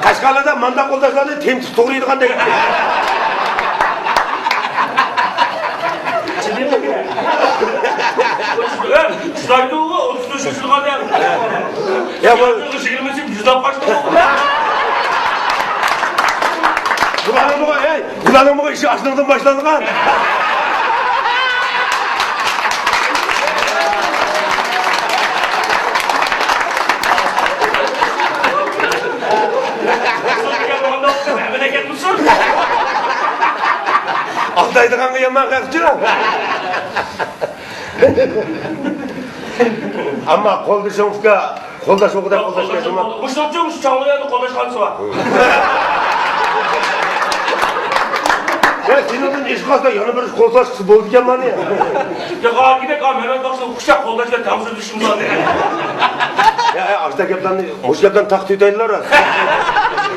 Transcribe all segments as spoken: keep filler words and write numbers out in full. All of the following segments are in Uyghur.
قەشقەرلەردە مانداق قولداشلارنى تېمىتىپ توغرىيدىغان دەيدۇ. چىدايدۇ، ئوتتۇز تۆت ياشلىغان يا. يا، بۇ يىگىرمە يۈزلەپ قاچتى. بۇلارنىڭ بۇ، ئەي، بۇلارنىڭ بۇ ئىشى ئاشۇنىڭدىن باشلانغان. ئالدايدىغانغا يامان قاقچى. ئەمما قولدىشىڭ ئۇكا، قولداش ئوقۇدا قولداش كەلسىمۇ. مۇشۇنىڭ ئۈچۈن مۇشۇ چاڭلىيانىڭ قولداش خانىسى بار. يا، سېنىڭدىن ئېشىپ قالسا يەنە بىر قولداش بولىدىكەن مانا. يا، غاكىدەك، ھا، مەمەت باقسا قۇشاق قولداش بىلەن تەڭ سۆزلىشىمىز. يا، يا، ئاشتا گەپلەرنى، مۇشۇ گەپلەرنى تاقا تۈتەيلى راست.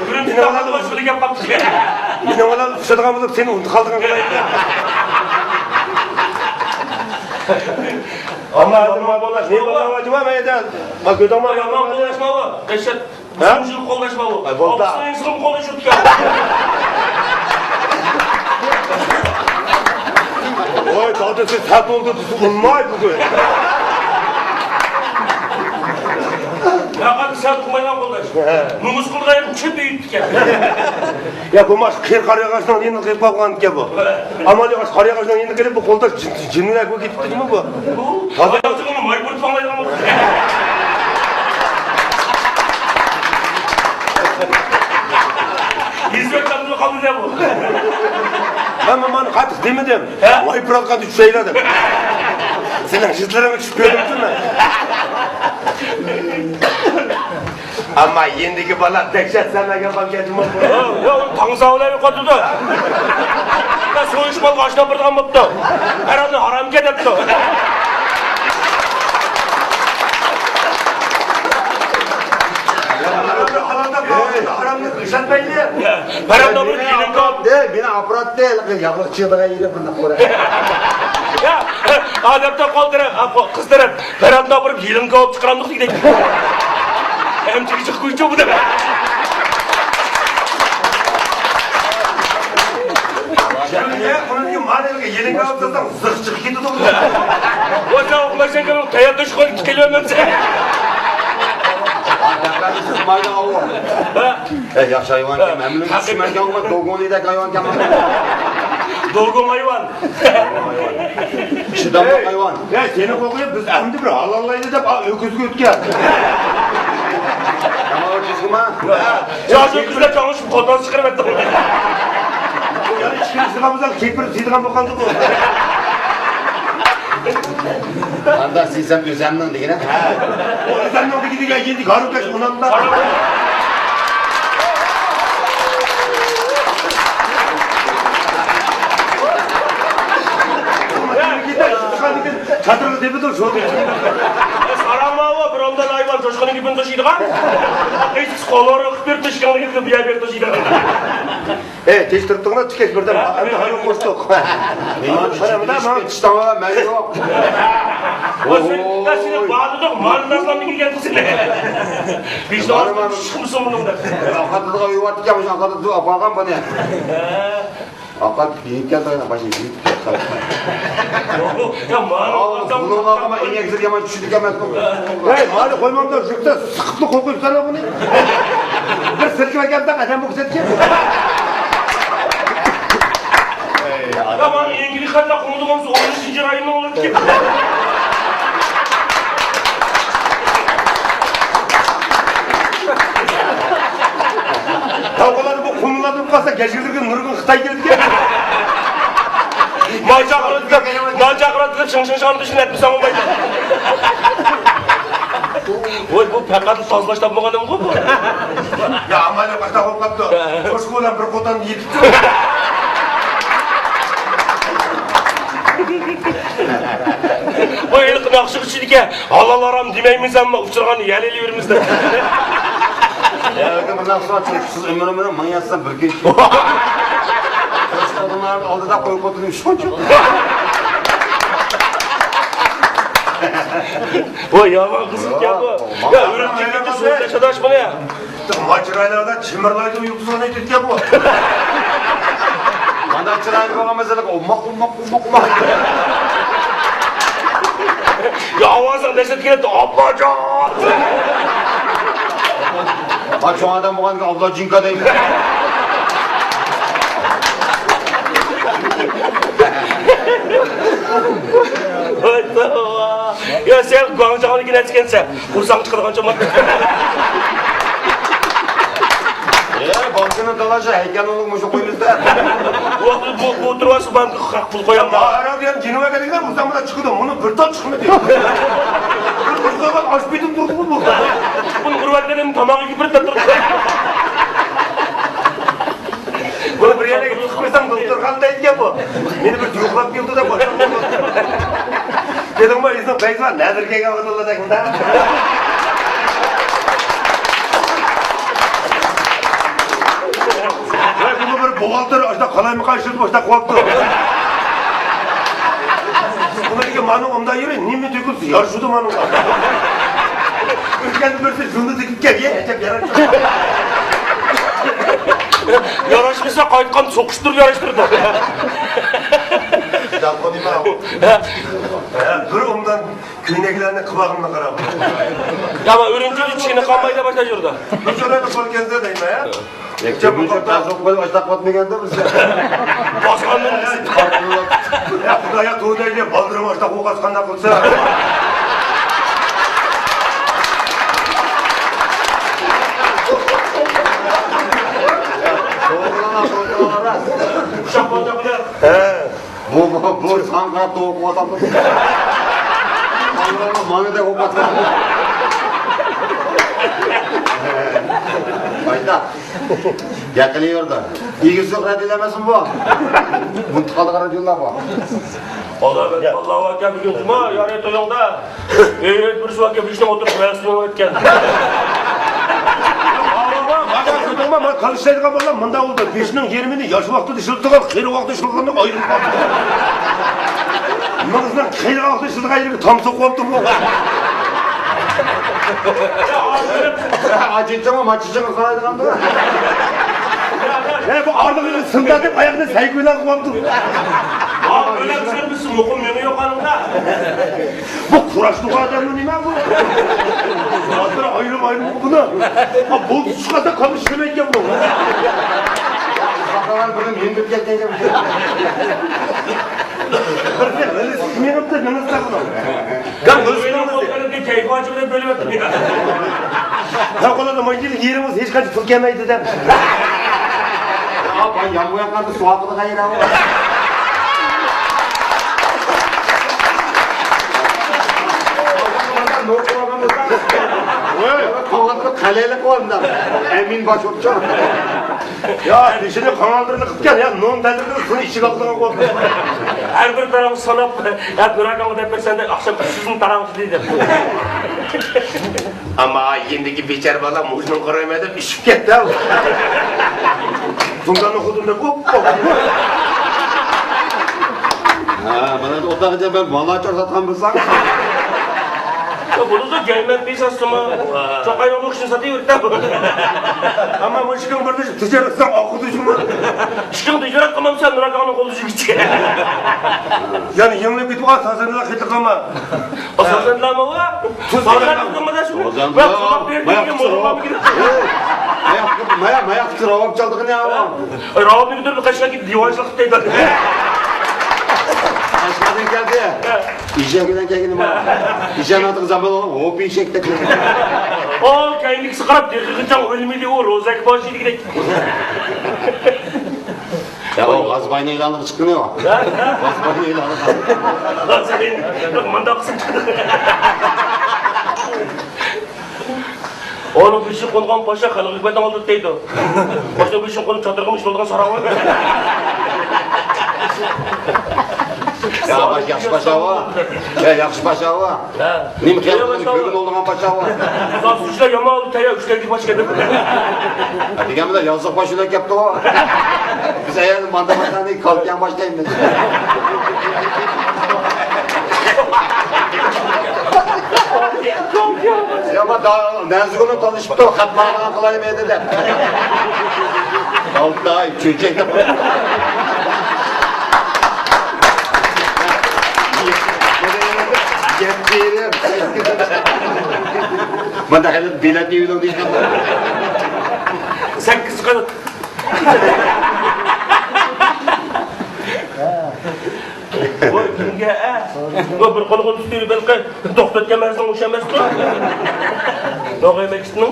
بىرىنچى تاقا بىلەن گەپ قاپتۇ. مېنىڭ بىلەن ئۇچرىشىدىغان بولۇپ سېنى ئۇنتۇپ قالىدىغان قىلاي. ئەمما ھازىر ما بولا، نېمە بولا، جۇما مەيدان. ما گۆدەڭ ما يامان قولداشما بۇ. دەھشەت. ھە؟ مۇشۇ قولداشما بۇ. ئاي، بولدى. ئاپىسىنىڭ يېزىغىمۇ قولداش ئۆتكەن. ۋاي، دادىسى سەت بولدى دېسە ئۇنىماي بۈگۈن. ياقا سەت قىلمايدىغان قولداش. ھە. نومۇس قىلغان چۆپ ئۆيۈپتىكەن. يا، بۇ ماش قېرى قارىياغاچنىڭ يېنىغا قېلىپ قالغان ئىكەن بۇ. ئامال يوق، قارىياغاچنىڭ يېنىغا قېلىپ، بۇ قولداش جىن-، جىننىدەك بولۇپ كېتىپتۇ جۇمۇ بۇ. بۇ تازا قارىياغاچنىڭ ماي بۇرۇتۇپ ئاڭلايدىغان بولدى. يېزىۋەت تاپتىمۇ قالدى دە بۇ. مەن مانا قاتتىق دېمىدىم. ھە؟ ماي پۇراتقاندا چۈشەيلا دەپ. سېنىڭ يىزلىرىڭنى چۈشۈپ كۆردۈمچۇ مەن. ئەمما يېنىدىكى بالا دەھشەت سەنلەرگە بالىكەن جۇمۇ. يا، يا، ئۇنى تاڭزا بىلەن يوقاتىدۇ. يا، سويۇش مالغا ئاشلاپ بېرىدىغان بوپتۇ. ھەر ئادەم ھارامكەن دەپتۇ. ھارامنى ئىشلەتمەيلى. يا، بەرەمدە بىر كېلىن كاپ. دە، مېنى ئاپپاراتتى، ياغلىق چىقىدىغان يېرى بۇنداق بولار. يا، ئادەمدە قول تەرەپ، قىز تەرەپ. بەرەمدە بىر يېلىنقا ئوپ چىقىرامدۇق دېگۈدەك. ئەمچىكى چىققۇچۇ بۇ دەپ. يېلىنقا ئوپ چىقساڭ زىق چىقىپ كېتىدۇ. ۋاي، سەن ئۇخلاشتىن كېيىن تەييار توشۇققا كېلىۋەرمەمسەن. ھە؟ ئەي، ياخشى ھايۋانكەن، ھەممىنىڭ چۈشمەيدىغان دوگونىدەك ھايۋانكەن. دوگون ھايۋان. چىداملىق ھايۋان. يا، سېنى قوغۇيۇپ، بىز ئەمدى بىر ھالاللايلى دەپ، ئا، ئۆكۈزگە ئۆتكەن. يامان ئۆكۈزگىما؟ يا، شۇ ئۆكۈزلەر چاڭلىشىپ، قوتان چىقىرىۋەتتى. يەنە ئىچكىرى سىغامىزدا كېپىر سىيدىغان بولغاندۇ بۇ. ئاندا سىزەم ئۆزەمنىڭ دېگىنە. ھە. ئۆزەمنىڭ دېگىنىگە يېدىك، ھارۇكەش ئۇنامدا. چادىرغا تېپىدۇ، شۇ. ساراڭ ماۋۇ، بىر ئومدان ھايۋان، چوشقىنىڭ گېپىنى توشۇيدىغان. قىسقىسى قوللىرىغا قىلىپ بېرىپ، تۆشىكىڭنى كېلىپ، بۇ يەرگە توشۇيدىغان. ئەي، تېز تۇرۇپتۇقلا، تىكەش بىردەم ئەمدى ھايۋان قوشتۇق. مېھمان چۈشتى، مانا، چۈشتى، مانا. تىشتاڭ مەن يوق. ۋاي، سېنى، يا سېنى بارلىدۇق، مارىناسلامدىن كەلگەن سېنى. ۋىجدانسىز چىقمىسۇن بۇنىڭ دەپ. ئاقاتىدىغان ئۆي بار ئىكەن، مۇشۇ ئاقاتىدۇ، ئاپارغان بۇنى. ئاقات يېنىپ كەلدى، باشىنى يېيىپ كەتتى. يا، مانا بۇنىڭغا قارىما، ئەينەكسىز يامان چۈشىدىكەن. ھەي، مانا قويمامدا، جۈپتە سىقىپلا قويۇپسەن بۇنى. بىر سىركىپ ئەكەلسەڭ، ئادەم بولۇپ كېتىدىكەن. يا، مانا ئەڭگۈلۈك خەتلەر قومۇلدىغان سۇ ئون ئۈچىنچى رايوننىڭ ئورنىدىكەن. تاۋغىلار بۇ قۇملىلاردىن قالسا، كەچكۈزلۈككە نۇرغۇن خىتاي كېلىدىكەن. ماي چاقىرىدۇ دەپ، ماي چاقىرىدۇ دەپ، شىڭ شىڭ شاڭ دېشىنى ئەتمىسەڭ بولمايدۇ. ۋاي، بۇ پەقەت تازىلاش تاپمىغانىمغۇ بۇ. يا، ئامال يوق، ئاشۇنداق بولۇپ قاپتۇ. ھە. قوشقا بىلەن بىر قوتاندا يېتىپتۇ. ۋاي، ھېلىقى ناخشا ئىچىدىكەن. ھالال ھارام دېمەيمىز، ئەمما ئۇچرىغاندا يەلەيلى بېرىمىز دەپ. يا، بىر ناخشا ئاچىدۇ، سىز ئۆمۈر ئۆمۈر مىڭ ياشىسا بىر كۈن. قوشقا ئادەملەرنىڭ ئالدىدا قوي خوتۇنى ئۈچ قوچۇق. ۋاي، يامان قىز ئىكەن بۇ. يا، ئۆلۈپ كېتىپتۇ، سۆزلەش ئاداش بۇنى. ما چىرايلاردا چىمىرلايدۇ، يۇلتۇزغا نېتىپ كەتكەن بۇ. مانا چىرايلىق بولغان مەسىلە، ئوماق، ئوماق، ئوماق، ئوماق. يا، ئاۋازىڭ دەھشەت كېلەتتى، ئابلاجان. ھا، چوڭ ئادەم بولغانكەن، ئابلاجىنكا دەيمەن. ۋاي، توۋا. يا، سەن گۇاڭجاڭدىكى نەرسە ئىكەنسەن. قورساق چىقىدىغان چوماق. ئە، بانكىنى تالاشا، ھەيكەلنى مۇشۇ قويىمىز-دە. بۇ، بۇ، بۇ تۇرۇۋالسا بانكىغا پۇل قويامدۇ. يا، ئەرەب يەنى جىنىۋەگە دېگەن بۇزامدا چىقىدۇ. مۇنى بىر تال چىقمىدى. بىر، بىر قويغان ئاش بېتىم تۇردىمۇ بۇ؟ بۇنى ئۇرۇۋەتكەندىن تاماقى بىر تال تۇرۇپ. بۇنى بىر يەرگە تىقىپ قويساڭ، دوختۇرخانا دەيدىكەن بۇ. مېنى بىر يوقلاپ كېلىدۇ دەپ ئويلاپ قالدىم. دېدىڭمۇ، ئۆزۈڭ پەيزى بار، نەدىر كەلگەن ئادەملەر دەيمەن-دە. ۋاي، بۇنى بىر بوغالتىر ئاشۇنداق قالايمىقان ئىشلىتىپ ئاشۇنداق قىلىۋاپتۇ. بۇنىڭكى مانا ئۇنداق يېرى نېمە تۆكۈلسە يارىشىدۇ مانىڭغا. ئۆتكەندە بىرسى زۇلنى تېگىپ كەل، يە، ئەجەب ياراشمىسا قايتقان سوقۇشتۇرۇپ ياراشتۇرىدۇ. ھە، بىر ئومدان كۆينەكلەرنى قىلىۋالغىنىمنى قاراڭ. يا، مانا ئۈرۈمچىدە چېنىقالمايدۇ باشقا يەردە. بىر چۆرەدە قول كەلسە دەيمەن، ھە؟ يەككە بىر چۆرە تازا قويۇپ ئاشتاق قاتمىغاندا بىز. باسقاندىن. يا، خۇدايا، توۋا دەيلى، بالدۇرۇم ئاشتاق بولغاچ قانداق قىلسا. ئۇششاق بالدۇر بىلەن. ھە. بۇ، بۇ، بۇ ساڭا قاراپ توۋا قىلىۋاتامدۇ؟ ماڭا دەپ ئوقۇۋاتىدۇ. قايتا. گەپ قىلىۋەردى. ئىگىسى يوق رادىيو ئەمەسمۇ بۇ؟ ئۇنتۇپ قالدى رادىيولار بۇ. ئاللا ئەكبەر، ئاللاھۇ ئەكبەر، بۈگۈن جۈمە، يارى تويۇڭدا. ئېي، بىر سوئال گەپ ئىشنىڭ ئوتتۇرىسى مەسىلە بولۇپ كەتكەن. مانا كۆردۈڭمۇ، مانا قىلىشلايدىغان بالىلار مۇنداق بولدى. بېشىنىڭ يېرىمىنى ياش ۋاقتىدا ئىشلىتىدىغان، قېرى ۋاقتىدا ئىشلىتىدىغان ئايرىلىپ قاپتۇ. مېڭىسىنىڭ قېرى ۋاقتىدا ئىشلىتىدىغان يېرىگە تام سوقۇۋاپتۇ بۇ. ئاچىچىڭ، ماچىچىڭ قارايدىغاندۇ. ھە، بۇ ئارىلىقىنى سىلداپ دەپ ئاياغىنى سەيكۈلەپ قويۇپتۇ. ئا، ئۆلەپ چۈشەرمىسۇن، مۇقىم مېڭە يوق ئانىڭدا. بۇ قۇراشلىق ئادەممۇ نېمە بۇ؟ ھازىر ئايرىم ئايرىم بۇنى. ھا، بولدى چىقارسا قامچا ئىشلىمەيدىكەن بۇ. ساقاللار بۇنى مېڭدۈرۈپ كەتكەن. بىر خىل غىلىس مېڭىپتۇ، نېمە قىلسا بۇنى؟ گەپ ئۆزىنىڭ قوللىرىدىكى كەيپى ئاچىغىنى بۆلۈۋەتتىم يا. ھە، قولىدا مايدىن يېرىڭىز ھېچقانچە پۇل كەلمەيدۇ دەپ. يا، باي، يامغۇر ياغقاندا سۇ ئاقىدىغان يېرى ئۇ. قالغاندا قەلەيلىك بار ئۇنداق. ئەمىن باش بوپچۇ. يا، بېشىنى قاڭالدۇرنى قىپكەن، يا، نون تەلدۈرگىنى سۇنى ئىچىگە ئاقىدىغان قويۇپتۇ. ھەر بىر تاراڭ ساناپ، يا، نۇراكاڭغا دەپ بەرسەن دە، ئاخشام ئۈچ يۈز مىڭ تاراڭ دېدى. ئەمما ئىندىكى بىچارە بالا مۇشۇنىڭ قارايمەن دەپ ئىششىپ كەتتى. سۇڭكارنىڭ خوتۇنى دەپ، ئوپ، ئوپ. ھە، مانا ئوتاققىچە بىر ماللار چارساتقان بولساڭ. يا، بولىدۇ، جايمەن بىساسىمۇ. چوقاينىڭ ئوخشىنى ساتىۋېرىدۇ. ئەمما مۇشۇ ئىككىڭ بىر تىجارەت قىلساڭ، ئاقىدۇ شۇمۇ. ئىككىڭ تىجارەت قىلمامسەن، نۇراكاڭنىڭ قولىدا يۈگۈچى. يەنە يېڭىلىپ كېتىپ قال، سازەندىلەر خېتى قىلما. سازەندىلەرمۇ بار؟ سازەندىلەر قىلما دە شۇنى. سازەندىلەر. ۋە قۇلاق بېرىپ ماياق كېتىپ تۇرۇپ. ماياق، ماياق، ماياق تۇرۇپ چالدىغىنى يا. ئاي، راۋابنى كۆتۈرۈپ قەشقەرگە دىۋانچىلىق قىلىپ. قەشقەردىن كەلدى. ھە. ئېشەك بىلەن كەلگىنى بار. ئېشەكنىڭ ئاتىغا زامبال بولغان، ھوپ ئېشەك دەپ. ئو، كەينىگىسى قاراپ، دېقىقىچە ئۆلمىدى، ئۇ روزاكى باشى دېگۈدەك. يا، ئۇ غازباينىڭ ئېلانىغا چىققىنى ئۇ. ھە؟ غازباينىڭ ئېلانىغا. غازباي، مۇنداق قىسىم چىقتى. ئۇنىڭ بېشى قونغان پاشا خەلقىگە بەردىڭ ئالدى دەيدۇ. پاشا بېشى قونۇپ چاتىرىغىمۇ ئىشلەۋاتقان ساراڭ. يا، باش، ياخشى پاشاۋۇ. يا، ياخشى پاشاۋۇ. ھە. نېمە قىلىپ كۆرگەن بولىدىغان پاشاۋۇ. زاسۇچىلار يامان ئالدى تەييار ئۈچ تەييار باش كەلدى. دېگەن بىلەن يازلىق باش بىلەن كەپتۇ. بىز ئەيەر ماندا ماندا كالتىيان باشلايمىز. يا ما دا-، نەزىگۈلنىڭ تونۇشۇپتۇ، خەت ماڭا قىلايمەن دەپ. ئالتە ئاي چۆچەك دەپ. يەتتە يىل، سەككىز يىل. مانا خەلەت بېلەت يۈرۈڭ دېگەن. سەككىز قانات. ۋاي، كىمگە، ئە؟ ۋاي، بىر قولىغا تۇتۇۋېلىپ، بەلكى دوختۇر ئەكەلمەسنىڭ ئوخشىماستۇ. نوغاي مەكىتنىڭ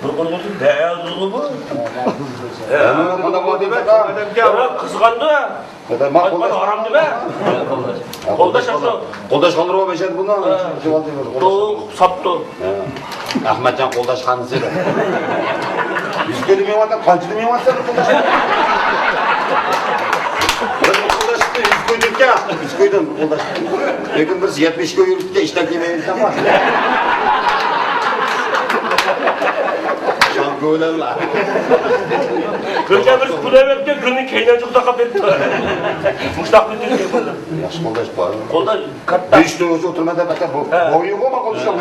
بىر قولىغا تۇتۇپ، دەل بۇ. ھە، قانداق بولدى، بەك؟ قىزغاندۇ. ما-، ما-، قولداش. ھارام دېمە. قولداش ئاشۇ. قولداش قالدۇرۇپ بەشەر بۇنى. ھە. توق ساپتۇ. ھە. ئەخمەتجان قولداش خانىسى. يۈز كويدىن مېڭىۋاتام، قانچىدىن مېڭىۋاتسا بىر قولداش. بىر قولداش يۈز كويدىكەن، يۈز كويدىن قولداش. لېكىن بىرسى يەتمىش كوي يۈرۈپتىكەن، ئىشتان كېمەيدىكەن. شام كۆلەڭلار. كۆچە بىر پۇل ئەۋەتكەن، گۈلنى كەينىدىن تاقاپ كەتتى. مۇشتاق بىر تۈركىي قولداش. ياخشى قولداش بار. قولداش كاتتا. بېشىدا ئۆزى ئولتۇرمايدۇ، بەتەر بۇ. ھە. بويىغۇ ما قولدىشىڭ.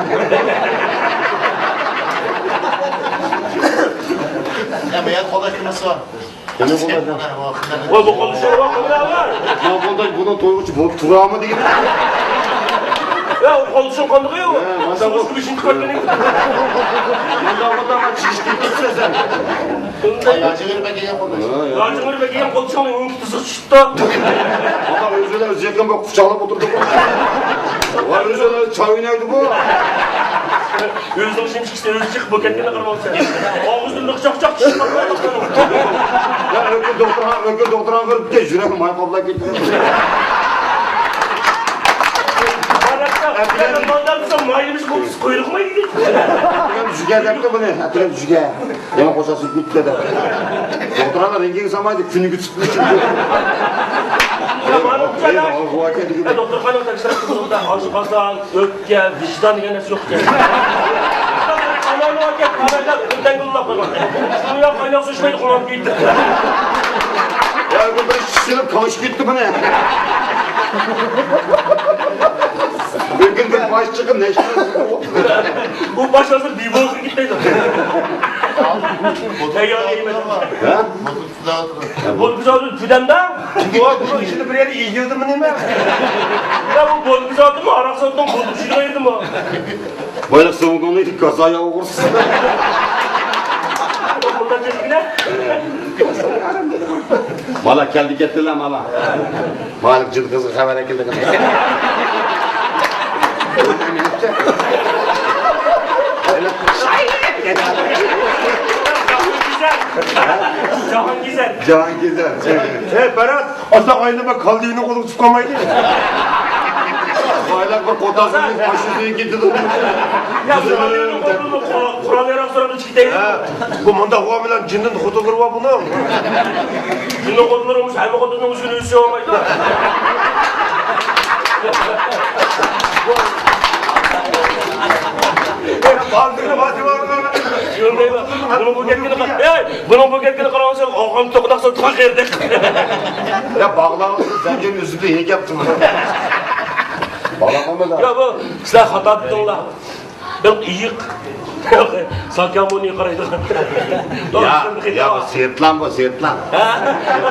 يا، مەن قولداش نېمىسى بار؟ يەنە قولداش. ۋاي، بۇ قولدىشىڭ بار، قولداش بار. ما قولداش بۇنىڭ تويغۇچى بولۇپ تۇرامۇ دېگەن. يا، قولدىشىڭ قانداق يا؟ ھە، مانداق بۇ. سۇ بېشىنچى كارتىنى. مانداق بولسا چىقىش كېتىپ سەن. ياجىغىر بەگىگەن قولداش. ھە، يا. ياجىغىر بەگىگەن قولدىشىڭنى ئۆڭ تىزىق چۈشۈپتۇ. ئاپا ئۆزىنى ئۆزى يېقىن بۇ قۇچاقلاپ ئولتۇردى. ۋاي، ئۆزىنى چاي ئوينايدۇ بۇ. ئۆزىنىڭ شىمشىكىسى ئۆزى چىقىپ بولۇپ كەتكىنىنى قارىماپسەن. ئاغزىدىن لىق چاقچاق چىقىپ قالمايدۇ. يا، ئۆكۈر دوختۇرغا، ئۆكۈر دوختۇرغا كىرىپ كەت، يۈرەكنى ماي قاپلاپ كەتتى. ماي نېمىش قويۇقمايدۇ. ئەتىگەن چۈشكە دەپتۇ بۇنى، ئەتىگەن چۈشكە. يەنە قوشاسىز كۈتتى دەپ. دوختۇرلار رېنگېن سالمايدۇ، كۈنىگە چىقىپ. يا، مانا بۇ جايدا. دوختۇرخانىغا تەكشۈرۈپ، ئاشقازان، ئۆپكە، ۋىجدان دېگەن نەرسە يوق ئىكەن. ئانايلار ئەكەپ، ئانايلار بىردەم گۈللاپ قويغان. شۇنى ياق، قايناق سۇ ئىچمەيدۇ، قوڭاپ كېتىپتۇ. يا، بۇ بىر ئىششىلىپ، كاۋىشىپ كېتىپتۇ بۇنى. بۈگۈن بىر باش چىقىپ، نەشتە. بۇ باش ھازىر بىبوزغا كېتەيدۇ. تەييار يېمەك. ھە؟ بولدى بىز ھازىر پۈدەمدە. بۇ، بۇنىڭ ئىچىدە بىر يەردە ئېگىلدىمۇ نېمە؟ يا، بۇ بولدى بىز ھازىرمۇ ھاراق ساتتىڭ، بولدى بىز ئېگىلدىمۇ؟ بايلىق سوڭغۇنى كازايا ئوغرىسى. مۇنداق چېكىنە. مالا كەلدى كەتتىلە مالا. مالىك جىن قىزغا خەۋەر ئەكەلدى. جاھانگېزەر. جاھانگېزەر. ھەي، بەرات، ئاستا ئايلىنىپ كالدىنى قولىغا تۇتۇپ قالمايدۇ. بايلار بىر قوتاسىنى پاشىزىنى كېتىدۇ. يا، قورال ياراق سورىدى. ھە، بۇ مۇنداق بولغان بىلەن جىندىن خوتۇنلىرى بار بۇنىڭ. جىندىن خوتۇنلىرى بولمىسا، ھەممە خوتۇننىڭ ئۆزىگە ئۆزى سېغىنمايدۇ. بۇنىڭ بۇ گەپكىنى قا-، ئەي، بۇنىڭ بۇ گەپكىنى قاراۋالساڭ، ئاغام توقۇناقسا تاق يەردە. يا، باغلاڭلار، زەنجىرنى ئۈزۈپ ھېكەپ تۇرۇڭ. باغلاپ قويمىدى. يا، بۇ سىلەر خاتا دېدىڭلار. بىر ئېيىق. ساكامونى قارايدىغان. يا، يا، بۇ سىرتلان بۇ، سىرتلان. ھە؟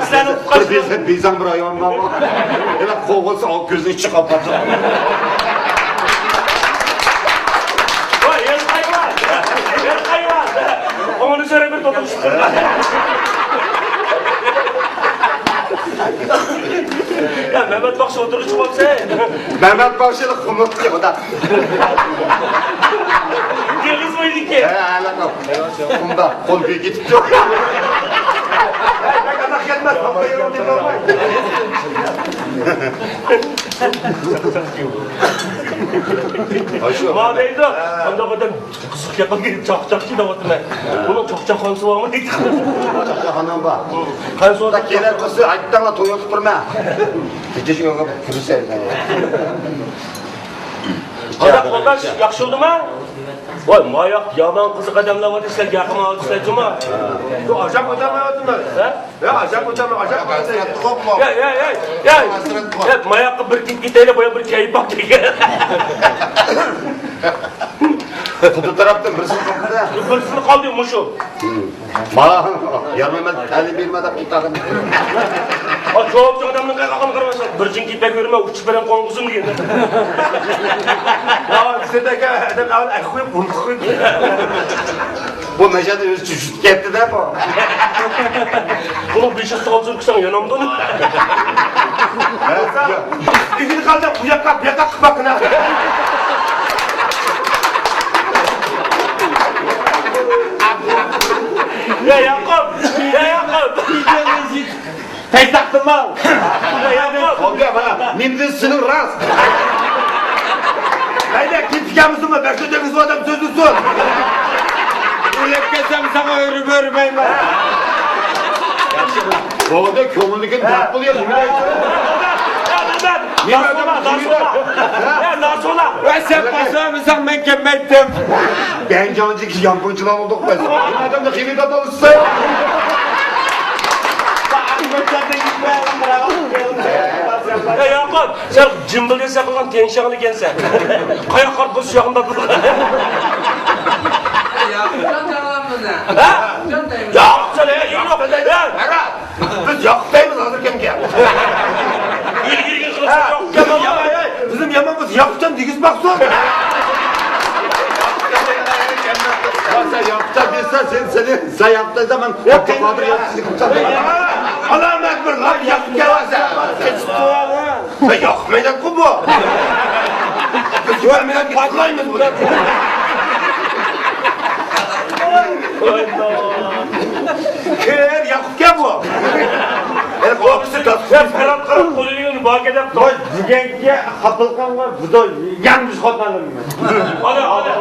سىلەرنىڭ بىر بىزاڭ، بىزاڭ بىر ھايۋان بار بۇ. يەنە قوغۇلسا، ئاۋۇ كۆزىنى ئىچى قاپقان. ۋاي، ھېلىقى ھايۋان! ھېلىقى ھايۋان! ئۇنى سۆرەپ بىر توتۇم چىقتى. يا، مەمەت باخشى ئوتتۇرىغا چىقماپسەن. مەمەت باخشىنى قۇمۇپ كېلىۋاتىدۇ. دېڭىز بويىدىكى. ھە، ھە، قۇمدا قول كۆيۈپ كېتىپتۇ. ما دەيدۇ، قانداق ئادەم قىزىق گەپ قىلىپ چاقچاقچى دەۋاتىمەن. بۇنىڭ چاقچاقخانىسى بارمۇ دەيدۇ. چاقچاقخانام بار. قايسى ئورۇندا؟ كېلەر قىلسا ئايتتىڭلار توي ئۆتۈپ تۇرمەن. كېچە شۇ يولغا كىرسەيدىڭ. قانداق قولداش، ياخشى بولدىما؟ ۋاي، ماياق يامان قىزىق ئادەملەر بار دېسىلەر، گەپ قىلماڭ دېسىلەر جۇما. شۇ ئاجاق ئۆتەلمەيۋاتىمەن. ھە؟ يا، ئاجاق ئۆتەلمەي، ئاجاق ئۆتەلمەي. يا، يا، يا، يا. يا، ماياققا بىر كېلىپ كېتەيلى، بايا بىر كەيپ باق دېگەن. قۇدۇ تەرەپتىن بىرسىنى قالدى. بىرسىنى قالدى مۇشۇ. مانا يارمەمەت تەلىم بېرمە دەپ ئولتۇرغان. ئا، جاۋابچى ئادەمنىڭ قايغان قارىماسا، بىر جىڭ كېپەك بېرىمەن، ئۈچ بىرەن قوڭغۇزۇم دېگەن. يا، سېدەكە ئادەم ئەۋەل ئەخ قويۇپ، ئۇنتۇپ قويۇپ. بۇ مەشەدە ئۆزى چۈشۈپ كەتتى-دە بۇ. بۇنىڭ بېشى سالسۇن كىسەڭ يانامدۇ؟ ئىگىلى قالدى، بۇ ياققا، بۇ ياققا قىلىپ باققىنا. يا ياقۇپ، يا ياقۇپ. تەيساقتىمال. يا ياقۇپ. خوپ، يا، مانا، نېمىدىن سېنىڭ راست. مەيلى، كېتىپ كەلمىسۇنمۇ، بەك ئۆتەكسىز ئادەم سۆزلىسۇن. ئۆلۈپ كەتسەم ساڭا ئۆرۈپ ئۆرمەيمەن. بولدى، كۆڭۈلدىكىنى دەپ بول يا، نېمە دەيسەن؟ نېمە دەپ بول؟ ۋە سەن باسالمىساڭ مەن كەلمەيتتىم. بەنجاڭجىكى يانفونچىلار بولدۇق بىز. نېمە ئادەمنى خېرىدار تالىشىسەن؟ يا ياقۇپ، سەن جىمبىلدەك ساقلىغان تىڭشاڭلىكەنسەن. قاياققا قارىتىپ بولسا ياغمىدا تۇرغان. ياقۇپجان جانلارمىزنى. ھە؟ ياقۇپجان، ھە، ياقۇپجان، ھە. بىز ياقۇپ دەيمىز ھازىر كەمگە. ئىلگىرىكى قىلىپ ياقۇپجان. بىزنىڭ يامان بولسا ياقۇپجان دېگۈزۈپ باقسۇن. سەن ياقۇپجان دېسە، سەن، سەن، سەن ياقۇپ دېسە، مەن ئابدۇقادىر ياقۇپ. ئاللاھۇ ئەكبەر، لاپ ياقۇپ كەلسە. مەن ياقۇپ مەيدانقۇ بۇ. بىز ياقۇپ مەيدان پارتلايمىز بۇنى. كىر، ياقۇپكەن بۇ. ئەنە بۇ ئاپىسى داس. سەن پەرات قىلىپ قويۇۋېرىڭ، باركە دەپ. ۋاي، بۈگۈنكى خاپىلىقىڭغا بۇدا يەڭگۈش خوتۇن ئالدىم. ئانا، ئانا،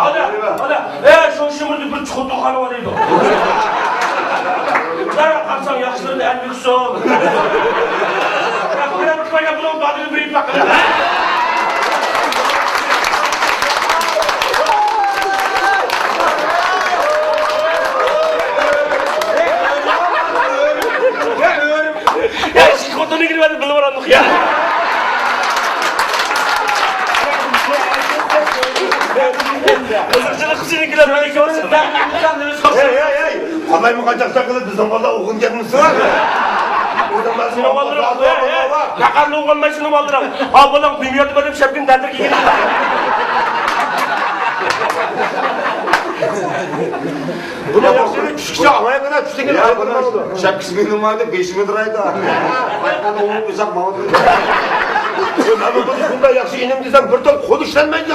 ئانا، ئانا. ئە، شۇ شىمىردە بىر چوڭ دوختۇرخانا بار ئىدى. قارىساڭ ياخشىلىرىنى ئەلمىكسۇن. يا، ئىككى خوتۇننى كىرىۋەتتى، بىلىۋالامدۇق يا. قىزىقچىلىق ئۈچۈن كىرىۋەتتى. ھەي، ھەي، ھەي! قالايمىقان چاقچاق قىلىپ بىزنىڭ بالىلار ئوغۇن كەتمىسۇن. سېنىڭ بالىلىرىڭ، ھەي، ھەي، پەقەت ئوغۇن ئالماي سېنىڭ بالىلىرىڭ. ھا، بالاڭ دۇنيادا بېرىپ شەپكىنى دەلدۈرگە كېلىدۇ. بۇنى ياخشى چۈشكىچە ئاڭلايقىنا، چۈشتىن كېيىن شەپكىسى مېنىڭ بار دەپ بېشىمدا تۇرايدۇ. قايتقاندا ئوڭۇپ قويساق ماڭىدۇ. مەن بۇنى بۇنداق ياخشى ئىنىم دېسەم، بىر تال قول ئىشلەنمەيدۇ.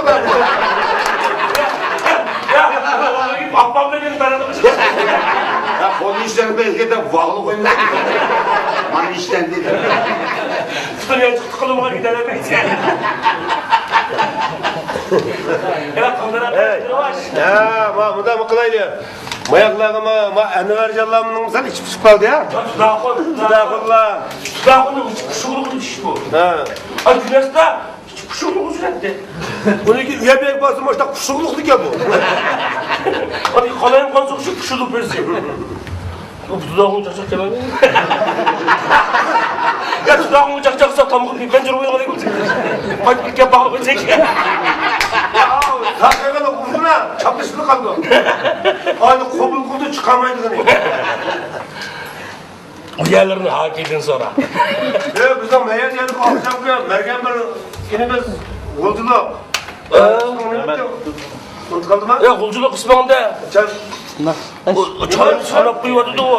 يا، قول ئىشلەنمەيدىكەن دەپ ۋاغلىق ئوينايدۇ. مانا ئىشلەندى دەپ. ئۇستىنى يانچۇقتا قىلىمغا كېتەلەمەيسەن. يا، قىلدىراپ ھەي. ھە، ما، مۇنداقمۇ قىلايلى. ماياقلارغا ما، ما ئەنۋەرجانلارنىڭ سەل ئىچى پۇشۇپ قالدى، ھە؟ تۇداخۇن، تۇداخۇنلار. تۇداخۇننىڭ ئىچى پۇشۇقلۇقىدىن ئىش بۇ. ھە. ئا، گۈلەستار ئىچى پۇشۇقلۇق ئۈزۈلەتتى. ئۇنىڭكى ئۇيە بەگ بارسا مۇشۇنداق پۇشۇقلۇقتىكەن بۇ. ئانا قالايمىقان سوقۇشۇپ پۇشۇلۇپ بەرسە. بۇ دۇداغىڭ چاقچاق كەلمەيدۇ. يا، دۇداغىڭ چاقچاق قىلسا، تامىقىم پەنجىرە ئوينىغان ئىكەن. قايتىپ كەپ باغلىق ئۆتسەك. يا، تاقىغىنى ئۇرغىنا، چاپلىشىپ قالىدۇ. ئاينى قوبۇل قىلدى، چىقالمايدىغىنى. ئۇ يەرلىرىنى ھاكىدىن سورا. يا، بىزنىڭ مەيەن يەرلىك ئاقچاققا بەرگەن بىر ئىنىمىز غۇلجىلىق. ئۇنتۇپ قالدىما؟ يا، غۇلجىلىق ئىسمىڭدە. چاي. ئۇ، ئۇ چاينى ساناپ قويۇۋاتىدۇ ئۇ.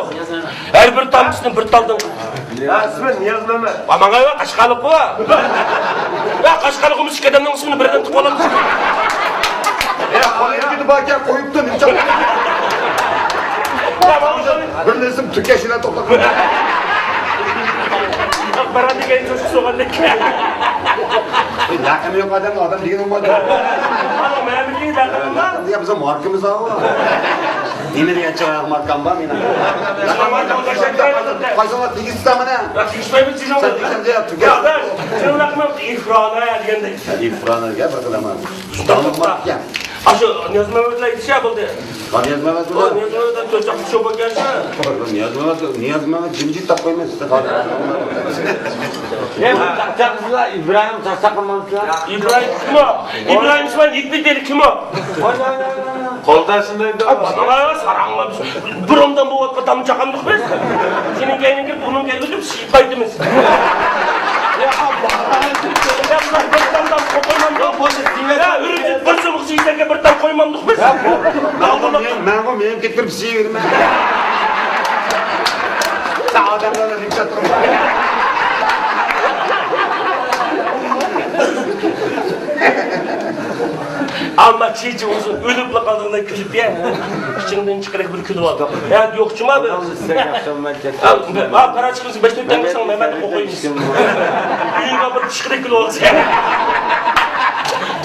ھەر بىر تامچىسىنى بىر تالدىن. ھە، ئىسمى نىياز مەمەت. ۋا، ماڭا ۋە قەشقەرلىق بۇ. ۋە قەشقەرلىق مۇشۇ ئادەمنىڭ ئىسمىنى بىردىن تۇتۇپ ئالامسىز. يا، قولىدىكىدە باركەن قويۇپتۇ، نېمە چاق. بىر نەرسە تۈركەشلەر توختاپ. بارا دېگەن چوشقا سوغاندەك. لەقەم يوق ئادەم، ئادەم دېگىنىڭ بار. ئانا، مەمىلىنىڭ لەقىمى بار. يا، بىزنىڭ ماركىمىز بار. نېمە دېگەن چىرايلىق ماركام بار مېنىڭ. قايسىڭلار تېگىشسىز مانا. سەن تېگىشسەن دە، تۈگە. ئىفرانا دېگەندەك. ئىفرانا دېگەن بىر خىل ئەمەس. داڭلىق ماركا. ئاشۇ نىيازمەمەتلەر يېتىشە بولدى. ھە، نىيازمەمەت ئۇ بولدى. نىيازمەمەت تۆت چاقچاق شوپۇر ئىكەن شۇ. نىيازمەمەت، نىيازمەمەت جىمجىت تاپ قويماي سىزنى. ھە، بۇ چاقچاقسىزلار، ئىبراھىم چاقچاق قىلمامسىلەر؟ ئىبراھىم كىم ئۇ؟ ئىبراھىم ئىسمائىل يىگىت دېدى، كىم ئۇ؟ قولدا شۇنداي. ساراڭلاپ بۇرۇندىن بولۇۋاتقان تامچاقامدۇق بىز. سېنىڭ كەينىڭگە بۇنىڭ كەينىگە ئۆتۈپ سىيىپ قايتىمىز. يا ئاللا. يا بۇلار بىر تامدام قوقۇيمامدۇق. يا ئۈرۈمچى بىر سومغا سىيسەككە بىر تام قويمامدۇق بىز. مەنغۇ مېڭىپ كېتىپ سىيىۋېرىمەن. سەن ئادەملەرنى رىمسەت قىلما. ئەمما چېچى ئۇزۇن ئۆلۈپلا قالغىنىدا كۈلۈپ يە. ئىچىڭدىن چىقىرىپ بىر كۈلۈۋال. يا يوقچۇما بىر. ھە، پەرە چىقىرسا بەش تۆت تەڭگە ساڭا مەمەتنى قوقۇيمىز. ئۆيۈڭگە بىر پىشقىدەك كۈلۈۋالسا.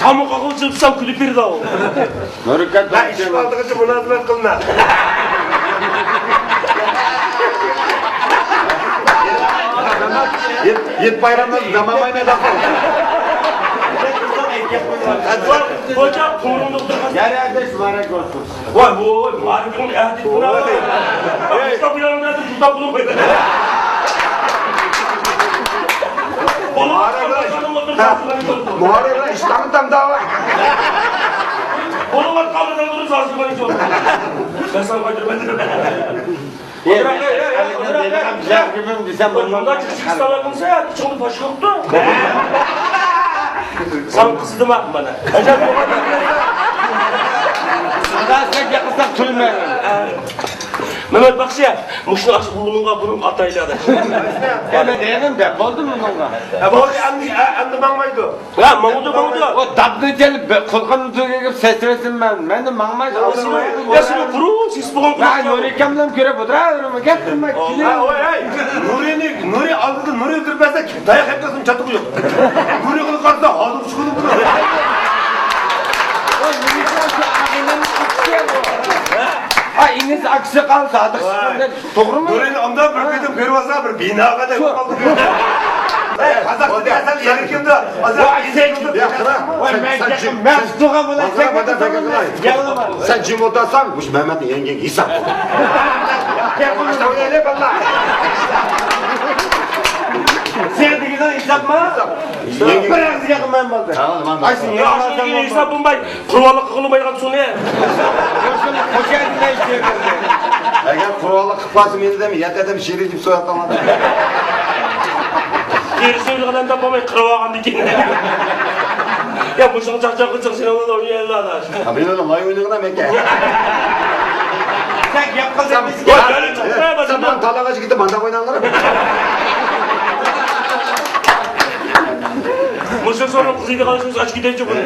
تامىقىغا جىلپسام كۈلۈپ بېرىدۇ ئۇ. نۇرىكەت، مەن ئىشىك ئالدىغىچە مۇلازىمەت قىلما. يىت، يىت بايرامدا دامامايمەن دەپ قالدى. خوجا، قورۇندۇق تۇرغان. يەر ئەدەش مارەك بولسۇن. ۋاي، ۋاي، مارىكىڭ ئەدىت بۇنا. ئىشتا بۇ يەردە جۇدا بولۇپ. مارەك، مارەك، ئىشتاڭ تام داۋا. بولۇۋاتقانلىرىڭ تۇرۇپ زازىماي جول. بەسەن قايتۇرۇپ بەردىم. ئۆزۈڭدە چىقىپ چىقىپ سالاقمىسا، ئىچىڭدە پاش يوقتۇ. ساڭا قىزدىما مانا. ئەجەب بولغان. سادا سەن ياقىساق تۈرمە. مەمەت باخشى، مۇشۇنى ئاشۇ بۇنىڭغا، بۇنىڭغا ئاتايلى ئاداش. يا، مەن دېگەنىم دەپ بولدى بۇنىڭغا. يا، بولدى، ئەمدى، ئەمدى ماڭمايدۇ. ھە، ماڭىدۇ، ماڭىدۇ. ئۇ داپنى تېلىپ، قۇلىقىنى تۈگىگىپ سەسرەتسىن مەن. مەن ماڭمايدۇ. يا، سېنى قۇرۇپ سېسىپ بولغان. ھە، نۇرى ئاكاملام كۆرۈپ ئولتۇرا، ئۆرۈمە گەپ قىلماي. ھە، ۋاي، ھەي، نۇرىنى، نۇرى ئالدىدا نۇرى كىرىپ بەرسە، داياق يەتمەسنىڭ چاتىقى يوق. نۇرى قىلىپ قارىسا، ھازىر چىقىدۇ بۇ. ھە، ئىنىسى ئاكىسى قالسا، ھازىر چىقىدۇ. توغرىمۇ؟ نۇرىنى ئاندا بىر قېتىم كۆرۈۋالسا، بىر بىناغا دەپ قالدى. ئەي، قازاق دېسەم، يەنە كىمدۇ؟ ۋاي، سەن، ۋاي، مەن، مەن تۇتۇلغان بولسام، سەن جىم ئولتۇرساڭ، مۇشۇ مەمەتنى يەڭگەنگە ھېساب بول. سەن دېگىنىڭ ھېسابمۇ؟ بىر ئېغىز گەپمۇ بولدى. ئاشۇ ھېساب بولماي. قۇربانلىق قىلمايدىغان سۇنى. ئەگەر قۇربانلىق قىلىپ قالسا، مېنى دەم يەت ئادەم شېرى دەپ سوياتقانلار. شېرى سويۇلغان ئادەم تاپالماي قىرىپ ئالغاندىن كېيىن. يا، مۇشۇڭ چاقچاق قىلساڭ، سېنىڭ ئويۇن يەللا ئاداش. مېنى لاي ئوينىغىنا مەكە. سەن گەپ قىلساڭ، سەن بۇ تالاغا چىقىپ مانداق ئويناڭلار. مۇشۇ سورۇن قىزىيدىغان سۆز ئاچ كېتەيچۇ بۇنى.